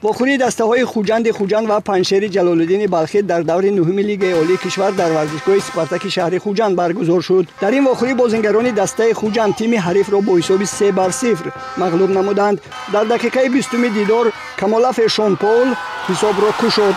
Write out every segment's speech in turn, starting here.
Вохӯрии дастаҳои Хуҷанди Хуҷанд ва Панҷшери Ҷалолиддини Балхӣ дар даври нуҳуми Лигаи Олии кишвар дар варзишгоҳи Спартаки шаҳри Хуҷанд баргузор шуд. Дар ин вохӯрӣ бозингарони дастаи Хуҷанд тими ҳарифро бо ҳисоби 3-0 мағлуб намуданд. Дар дақиқаи 20-уми дидор Камолафе Шон Пол ҳисобро кушод.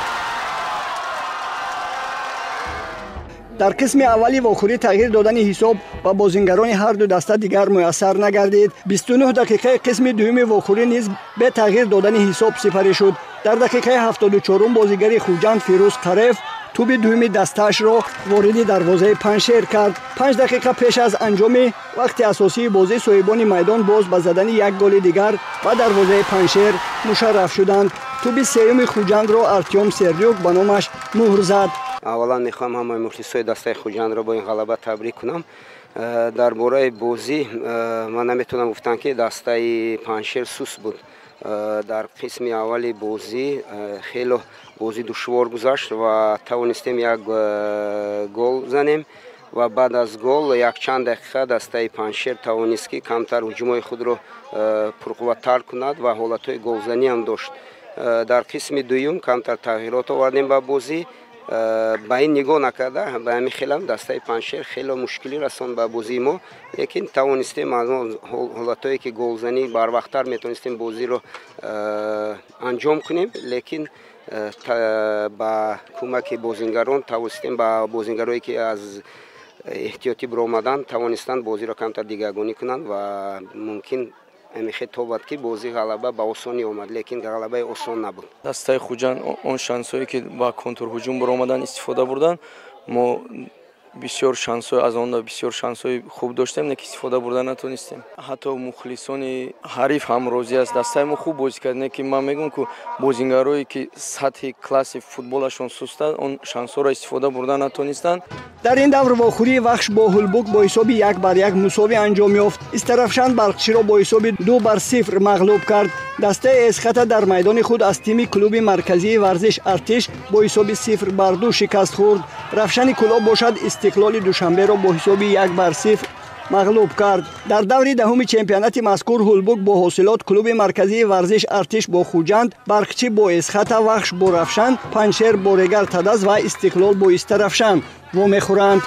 Дар қисми аввали вохӯрӣ тағйир додани ҳисоб ба бозингарони ҳар ду даста дигар муяссар нагардид. 29 дақиқаи қисми дуюми вохӯрӣ низ бе тағйир додани ҳисоб сипарӣ шуд. Дар дақиқаи 74-ум бозигари Хуҷанд Фирӯз Қарев туби дуюми дастаашро вориди дарвозаи Панҷшер кард. 5 дақиқа пеш аз анҷоми вақти асосии бозӣ соҳибони майдон боз ба задани як голи дигар ба дарвозаи Панҷшер мушарраф шуданд. Туби сеюми Хуҷандро Артём Сердюк ба номаш муҳр зад. Аввалан мехоҳам ҳамаи мухлисои дастаи Хуҷандро бо ин ғалаба табрик кунам. Дар бораи бозӣ ман наметавонам гуфтам, ки дастаи Панҷшер суст буд. Дар қисми аввали бозӣ хело бозӣ душвор гузашт ва тавонистем як гол занем ва баъд аз гол якчанд дақиқа дастаи Панҷшер тавонист, ки камтар ҳуҷумҳои худро пурқувваттар кунад ва ҳолатҳои голзанӣ ҳам дошт. Дар қисми дуюм камтар тағйирот овардем ба бозӣ. Ба ин нигоҳ накарда, ба ҳамин хелам дастаи Панҷшер хело мушкилӣ расонд ба бозии мо, лекин тавонистем аз он ҳолатҳое, ки голзанӣ барвақттар метавонистем бозиро анҷом кунем, лекин ба кӯмаки бозингарон тавонистем, ба бозингарое, ки аз эҳтиётӣ биромаданд, тавонистанд бозиро камтар дигаргунӣ кунанд ва мумкин ҳамин тобад, ки бозӣ ғалаба ба осонӣ омад, лекин ғалабаи осон набуд. Дастаи Хуҷанд он шансҳое, ки ба контрҳуҷум баромадан, истифода бурданд. Мо бисёр шансҳои аз он бисёр шансҳои хуб доштем, лекин истифода бурда натонистем. Ҳатто мухлисони ҳариф ҳам розӣ аст. Дастаи мо хуб бозӣ кард, лекин ман мегӯям, ки бозингарое, ки сатҳи класси футболашон суст аст, он шансҳоро истифода бурда натонистанд. Дар ин давр вохӯрии Вахш бо Ҳулбук бо ҳисоби 1-1 мусовӣ анҷом ёфт. Истарафшан Балхчиро бо ҳисоби 2-0 мағлуб кард. Дастаи Эсхата дар майдони худ аз тими клуби марказии варзиш Артиш бо ҳисоби 0-2 шикаст хӯрд. Равшани Кӯлоб бошад Истиқлоли Душанберо бо ҳисоби 1-0 мағлуб кард. Дар даври даҳуми чемпионати мазкур Ҳулбук бо ҳосилот, клуби марказии варзиш Артиш бо Хуҷанд, Барқчӣ бо Эсхата, Вахш бо Равшан, Панҷшер бо Регар Тадаз ва Истиқлол бо Истарафшан вомехӯранд.